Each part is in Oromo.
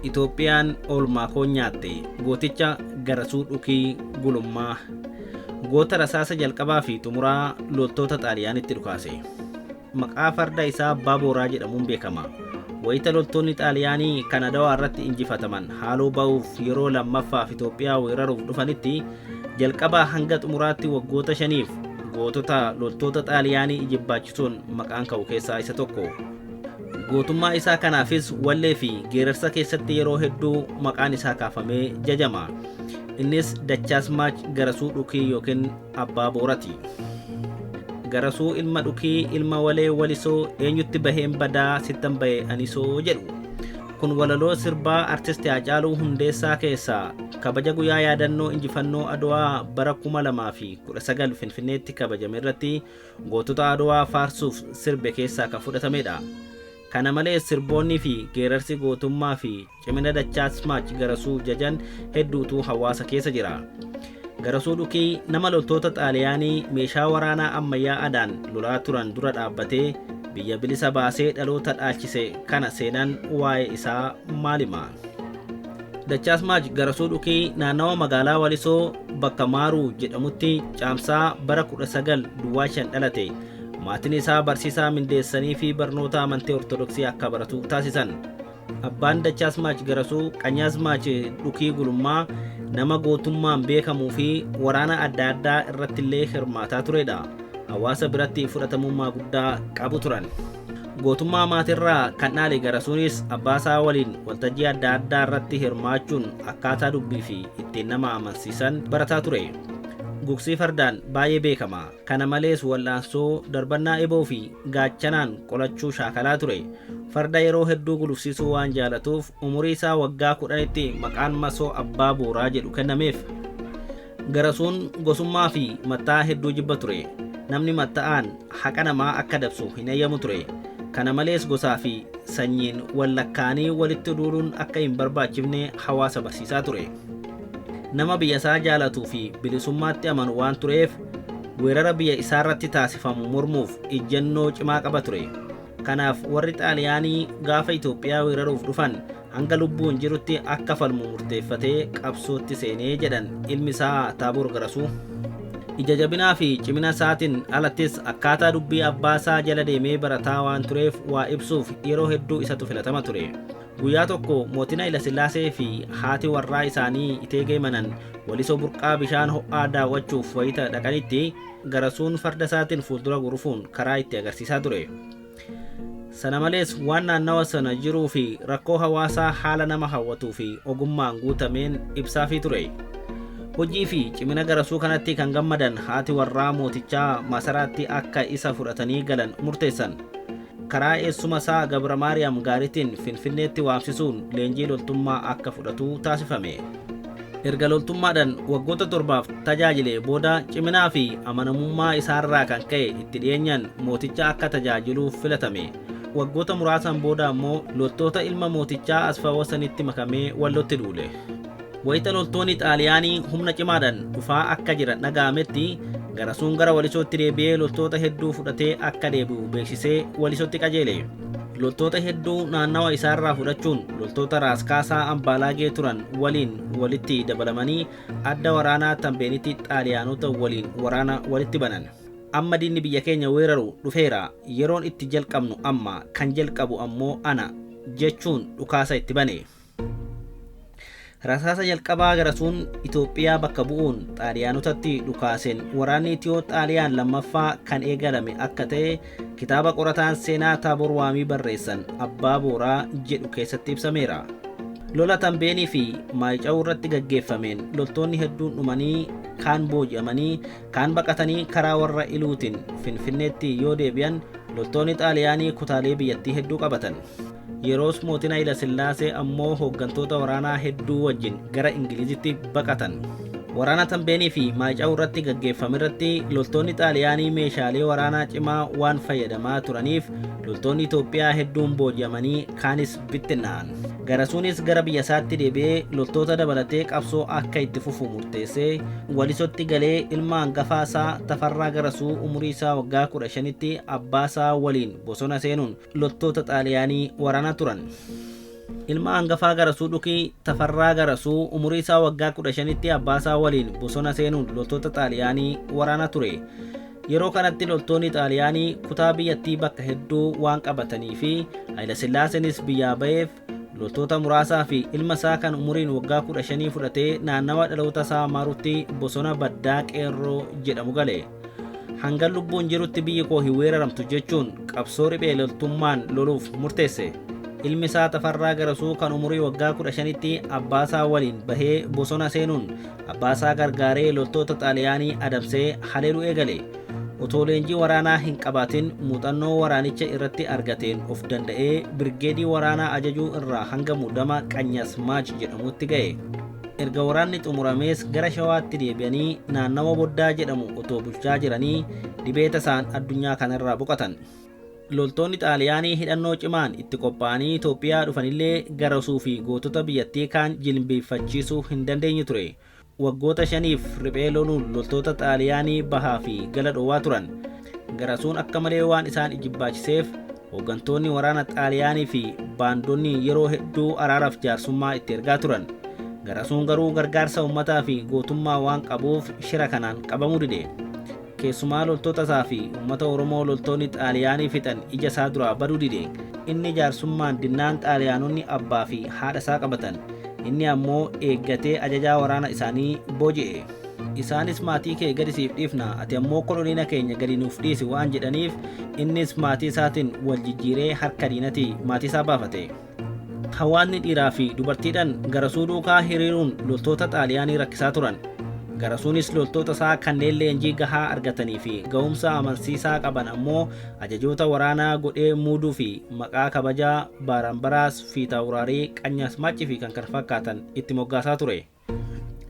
Itoophiyaan oolmaa koo nyaatte gooticha Garasuu Dhukii Gulummaa goota rasaasa jalqabaa fi xumuraa loltoota Xaaliyaanitti dhukaase. Maqaa farda isaa Abbaa Booraa jedhamuun beekama. Wayita loltoonni Xaaliyaanii kan Adawaa irratti injifataman haaloo ba'uuf yeroo lammaffaaf Itoophiyaa weeraruuf dhufanitti jalqabaa hanga xumuraatti waggoota 5f gootota loltoota Xaaliyaanii ijibbaachisuun maqaan ka'u keessaa isa tokko. Gootummaa isaa kanaafis wallee fi geerarsa keessatti yeroo hedduu maqaan isaa kaafamee jajama. Innis Dachaasmaach Garasuu Dhukii yookiin Abbaa Boorati. Garasuu ilma Dhukii ilma Walee Walisoo eenyutti baheen badaa sittan bahe anisoo jedhu. Kun walaloo sirbaa Artisti Haacaaluu Hundeessaa keessaa kabaja guyyaa yaadannoo injifannoo Adwaa bara 2019 Finfinneetti kabajame irratti gootota Adwaa faarsuuf sirbe keessaa kan fudhatamedha. Kana malees sirboonni fi geerarsi gootummaa fi cimina Dachaasmaach Garasuu jajan hedduutu hawaasa keessa jira. Garasuu Dhukii nama loltoota Xaaliyaanii meeshaa waraanaa ammayyaa'aadhaan lolaa turan dura dhaabbatee biyya bilisa baasee dhaloota dhaalchise kana seenaan waa'ee isaa maal hima? Dachaasmaach Garasuu Dhukii naannawa magaalaa Walisoo bakka Maaruu jedhamutti Caamsaa bara 1905 dhalate. Maatiin isaa barsiisaa mindeessanii fi barnoota amantii Ortodoksii akka baratu taasisan. Abbaan Dachaasmaach Garasuu Qanyaazmaach Dhukii Gulummaa nama gootummaan beekamuu fi waraana adda addaa irrattillee hirmaataa turedha. Hawaasa biratti fudhatamummaa guddaa qabu turan. Gootummaa maatirraa kan dhaale Garasuunis abbaasaa waliin waltajjii adda addaa irratti hirmaachuun akkaataa dubbii fi ittiin nama amansiisan barataa ture. Gugsii fardaan baay'ee beekama. Kana malees wal'aansoo, darbannaa eboo fi gaachanaan qolachuu shaakalaa ture. Farda yeroo hedduu gulufsiisuu waan jaalatuuf umurii isaa waggaa 10tti maqaan masoo Abbaa Booraa jedhu kennameef. Garasuun gosummaa fi matta'aa hedduu jibba ture. Namni matta'aan haqa namaa akka dabsu hin eeyyamu ture. Kana malees gosaa fi sanyiin wal lakkaa'anii walitti duuluun akka hin barbaachifne hawaasa barsiisaa ture. Nama biyya isaa jaalatuu fi bilisummaatti amanu waan tureef weerara biyya isaarratti taasifamu mormuuf ijjannoo cimaa qaba ture. Kanaaf warri Xaaliyaanii gaafa Itoophiyaa weeraruuf dhufan hanga lubbuun jirutti akka falmu murteeffatee qabsootti seenee jedhan ilmi isaa Taaboor Garasuu. Ija jabinaa fi cimina isaatiin alattis akkaataa dubbii abbaa isaa jala deemee barataa waan tureef waa ibsuuf yeroo hedduu isatu filatama ture. Guyyaa tokko mootiin Hayilasillaasee fi haati warraa isaanii Iteegee Manan Walisoo burqaa bishaan ho'aa daawwachuuf wayita dhaqanitti Garasuun farda isaatiin fuuldura gurufuun karaa itti agarsiisaa ture. Sana malees waan naannawa sana jiruu fi rakkoo hawaasaa haala nama hawwatuu fi ogummaan guutameen ibsaafii ture. Hojii fi cimina Garasuu kanatti kan gammadan haati warraa mootichaa masaraatti akka isa fudhatanii galan murteessan. Karaa eessuma isaa Gabramaariyaam Gaariitiin Finfinneetti waamsisuun leenjii loltummaa akka fudhatu taasifame. Erga loltummaadhaan waggoota 7f tajaajilee booda ciminaa fi amanamummaa isaarraa kan ka'e itti dhiyeenyaan mooticha akka tajaajiluuf filatame. Waggoota muraasaan booda ammoo loltoota ilma mootichaa Asfaawasanitti makamee Wallotti duule. Wayita loltoonni Xaaliyaanii humna cimaadhaan dhufaa akka jiran dhaga'ametti Garasuun gara Walisootti deebi'ee loltoota hedduu fudhatee akka deebi'u beeksisee Walisotti qajeele. Loltoota hedduu naannawa isaarraa fudhachuun loltoota Raas Kaasaa Ambaalaagee turan waliin walitti dabalamanii adda waraanaa Tambeenitti Xaaliyaanota waliin waraana walitti banan. Amma diinni biyya keenya weeraru dhufeera, yeroon itti jalqabnu amma, kan jalqabu ammoo ana jechuun dhukaasa itti bane. Rasaasa jalqabaa Garasuun Itoophiyaa bakka bu'uun Xaaliyaanotatti dhukaaseen waraanni Itiyoo Xaaliyaan lammaffaa kan eegalame akka ta'e kitaaba qorataan seenaa Taaboor Waamii barreessan Abbaa Booraa jedhu keessatti ibsameera. Lola Tambeenii fi Maayicawuu irratti gaggeeffameen loltoonni hedduun dhumanii, kaan booji'amanii, kaan baqatanii karaa warra Iluutiin Finfinneetti yoo deebi'an loltoonni Xaaliyaanii kutaalee biyyattii hedduu qabatan. Yeroos mootiin Hayilasillaasee ammoo hooggantoota waraanaa hedduu wajjin gara Ingilizitti baqatan. Waraana Tambeenii fi Maayicaw irratti gaggeeffamerratti loltoonni Xaaliyaanii meeshaalee waraanaa cimaa waan fayyadamaa turaniif loltoonni Itoophiyaa hedduun booji'amanii kaanis bittinnaa'an. Garasuunis gara biyyasaatti deebi'ee loltoota dabalatee qabsoo akka itti fufu murteessee Walisotti galee ilma hangafaasaa Tafarraa Garasuu umurii isaa waggaa 15tti abbaasaa waliin bosona seenuun loltoota Xaaliyaanii waraanaa turan. Ilma hangafaa Garasuu Dhukii, Tafarraa Garasuu, umurii isaa waggaa 15tti abbaasaa waliin bosona seenuun loltoota Xaaliyaanii waraana ture. Yeroo kanatti loltoonni Xaaliyaanii kutaa biyyattii bakka hedduu waan qabatanii fi Hayilasillaaseenis biyyaa ba'eef, loltoota muraasaa fi ilma isaa kan umuriin waggaa 15 fudhatee naannawa dhaloota isaa Maarutti bosona Baddaa Qeerroo jedhamu gale. Hanga lubbuun jirutti biyyi koo hin weeraramtu jechuun qabsoo riphee loltummaan loluuf murteesse. Ilmi isaa Tafarraa Garasuu kan umurii waggaa 15tti abbaasaa waliin bahee bosona seenuun abbaasaa gargaaree loltoota Xaaliyaanii adamsee haleeluu eegale. Otoo leenjii waraanaa hin qabaatin muuxannoo waraanicha irratti argateen of danda'ee birgeedii waraanaa ajajuu irraa hanga muudama Qanyasmaach jedhamutti ga'e. Erga waraanni xumuramees gara Shawaatti deebi'anii naannawa Boddaa jedhamu otoo bulchaa jiranii dhibee tasaan addunyaa kanarraa boqotan. Loltoonni Xaaliyaanii hidhannoo cimaan itti qophaa'anii Itoophiyaa dhufanillee Garasuu fi gootota biyyattii kaan jilbeeffachiisuu hin dandeenye ture. Waggoota 5f riphee loluun loltoota Xaaliyaanii bahaa fi gala dhoowwaa turan. Garasuun akka malee waan isaan ijibbaachiseef hooggantoonni waraana Xaaliyaanii fi baandonni yeroo hedduu araaraaf jaarsummaa itti ergaa turan. Garasuun garuu gargaarsa uummataa fi gootummaa waan qabuuf shira kanaan qabamuu dide. Keessumaa loltoota isaa fi uummata Oromoo loltoonni Xaaliyaanii fixan ija isaa duraa baduu dide. Inni jaarsummaan dinnaan Xaaliyaanonni abbaa fi haadha isaa qabatan. Inni ammoo eeggatee ajajaa waraana isaanii booji'e. Isaanis maatii kee gadi siif dhiifna, ati ammoo koloniina keenya gadi nuuf dhiisi waan jedhaniif, innis maatii isaatiin wal jijjiiree harka diinatii maatii isaa baafate. Hawaasni dhiiraa fi dubartiidhaan Garasuu duukaa hiriiruun loltoota Xaaliyaanii rakkisaa turan. Garasuunis loltoota isaa kanneen leenjii gahaa argatanii fi ga'umsa amansiisaa qaban ammoo ajajoota waraanaa godhee muuduu fi maqaa kabajaa Baaraambaraas, Fiitaawuraarii, Qanyasmaachi fi kan kana fakkaatan itti moggaasaa ture.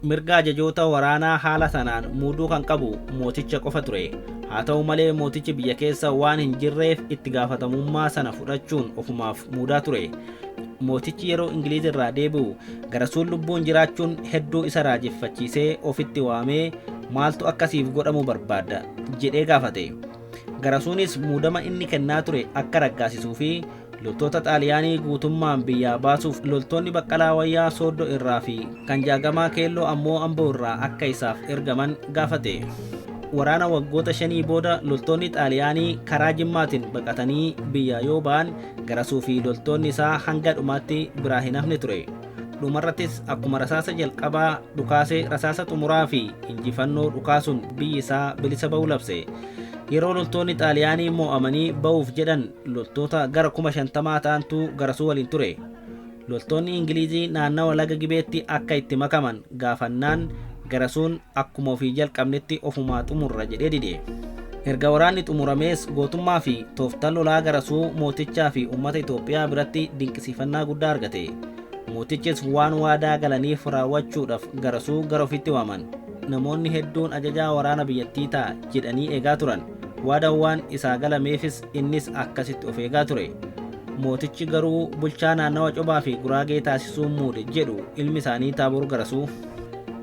Mirga ajajoota waraanaa haala sanaan muuduu kan qabu mooticha qofa ture. Haa ta'u malee mootichi biyya keessa waan hin jirreef itti gaafatamummaa sana fudhachuun ofumaaf muudaa ture. Mootichi yeroo Ingiliiz irraa deebi'u Garasuun lubbuun jiraachuun hedduu isa raajeffachiisee ofitti waamee, maaltu akkasiif godhamu barbaadda jedhee gaafate. Garasuunis muudama inni kennaa ture akka raggaasisuu fi loltoota Xaaliyaanii guutummaan biyyaa baasuuf loltoonni Baqqalaa Wayyaa Sooddoo irraa fi kan Jaagamaa Keelloo ammoo Amboo irraa akka isaaf ergaman gaafate. Waraana waggoota 5 booda loltoonni Xaaliyaanii karaa Jimmaatiin baqatanii biyyaa yoo ba'an Garasuu fi loltoonni isaa hanga dhumaatti biraa hin hafne ture. Dhumarrattis akkuma rasaasa jalqabaa dhukaasee rasaasa xumuraa fi injifannoo dhukaasuun biyyi isaa bilisa ba'uu labse. Yeroo loltoonni Xaaliyaanii moo'amanii ba'uuf jedhan loltoota gara 50,000 ta'antu Garasuu waliin ture. Loltoonni Ingilizii naannawa laga Gibeetti akka itti makaman gaafannaan Garasuun akkuma ofii jalqabnetti ofumaa xumurra jedhee dide. Erga waraanni xumuramees gootummaa fi tooftaan lolaa Garasuu mootichaa fi uummata Itoophiyaa biratti dinqisiifannaa guddaa argate. Mootichis waan waadaa galaniif raawwachuudhaaf Garasuu gara ofitti waaman. Namoonni hedduun ajajaa waraana biyyattii ta'a jedhanii eegaa turan. Waadaan waan isaa galameefis innis akkasitti of eegaa ture. Mootichi garuu bulchaa naannawa Cobaa fi Guraagee taasisuun muude jedhu ilmi isaanii Taaboor Garasuu.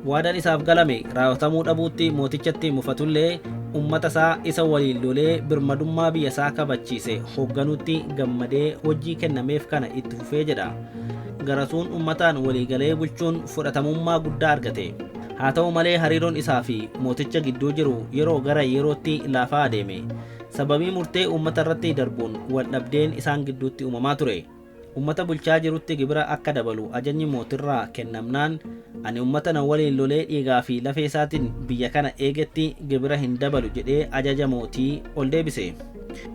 Waadaan isaaf galame raawwatamuu dhabuutti mootichatti mufatullee uummata isaa isa waliin lolee birmadummaa biyya isaa kabachiise hoogganuutti gammadee hojii kennameef kana itti fufee jedha. Garasuun uummataan waliigalee bulchuun fudhatamummaa guddaa argate. Haa ta'u malee hariiroon isaa fi mooticha gidduu jiru yeroo gara yerootti laafaa adeeme. Sababii murtee uummata irratti darbuun wal dhabdeen isaan gidduutti uumamaa ture. Uummata bulchaa jirutti gibira akka dabalu ajajni mootirraa kennamnaan, ani uummata na waliin lolee dhiigaa fi lafee isaatiin biyya kana eegetti gibira hin dabalu jedhee ajaja mootii ol deebise.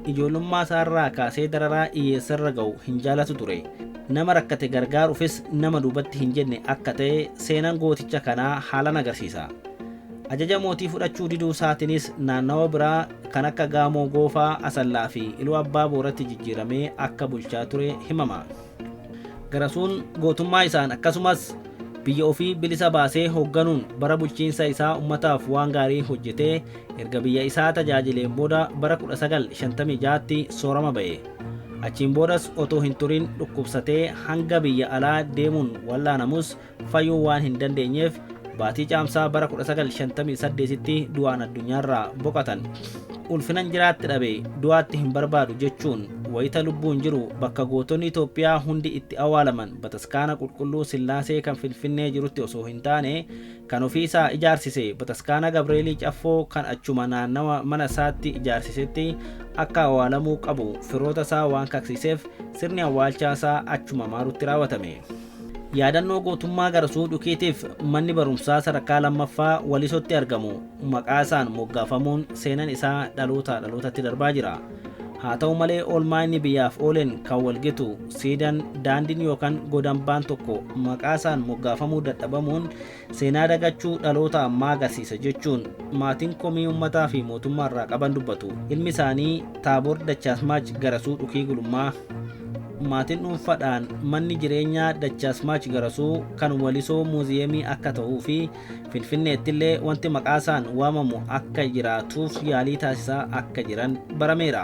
Ijoollummaa isaarraa kaasee dararaa hiyyeessarra ga'u hin jaalatu ture. Nama rakkate gargaaruufis nama duubatti hin jenne akka ta'e seenaan gooticha kanaa haalaan agarsiisa. Ajaja mootii fudhachuu diduu isaatiinis naannawa biraa kan akka Gaamoo Goofaa, Asallaa fi Iluu Abbaa Booratti jijjiiramee akka bulchaa ture himama. Garasuun gootummaa isaan akkasumas biyya ofii bilisa baasee hoogganuun bara bulchiinsa isaa uummataaf waan gaarii hojjetee erga biyya isaa tajaajileen booda bara 1956tti soorama ba'e. Achiin boodas otoo hin turin dhukkubsatee hanga biyya alaa deemuun wallaanamus fayyuu waan hin dandeenyeef baatii Caamsaa bara 1958tti du'aan addunyaarraa boqotan. Ulfinan jiraatti dhabe du'aatti hin barbaadu jechuun wayita lubbuun jiru bakka gootonni Itoophiyaa hundi itti awwaalaman Bataskaana Qulqulluu Sillaasee kan Finfinnee jirutti osoo hin taane kan ofii isaa ijaarsise Bataskaana Gabreelii Caffoo kan achuma naannawa mana isaatti ijaarsisetti akka awwaalamuu qabu firoota isaa waan kaksiiseef sirni awwaalchaa isaa achuma Maarutti raawwatame. Yaadannoo gootummaa Garasuu Dhukiitiif manni barumsaa sadarkaa lammaffaa Walisotti argamu maqaa isaan moggaafamuun seenan isaa dhalootaa dhalootatti darbaa jira. Haa ta'u malee oolmaa inni biyyaaf ooleen kan walgitu siidan, daandiin yookaan godambaan tokko maqaa isaan moggaafamuu dadhabamuun seenaa dagachuu dhaloota ammaa agarsiisa jechuun maatiin komii uummataa fi mootummaa irraa qaban dubbatu. Ilmi isaanii Taaboor Dachaasmaach Garasuu Dhukii Gulummaa maatiin dhuunfaadhaan manni jireenyaa Dachaasmaach Garasuu kan Walisoo muuziyeemii akka ta'uu fi Finfinneettillee wanti maqaa isaan waamamu akka jiraatuuf yaalii taasisaa akka jiran barameera.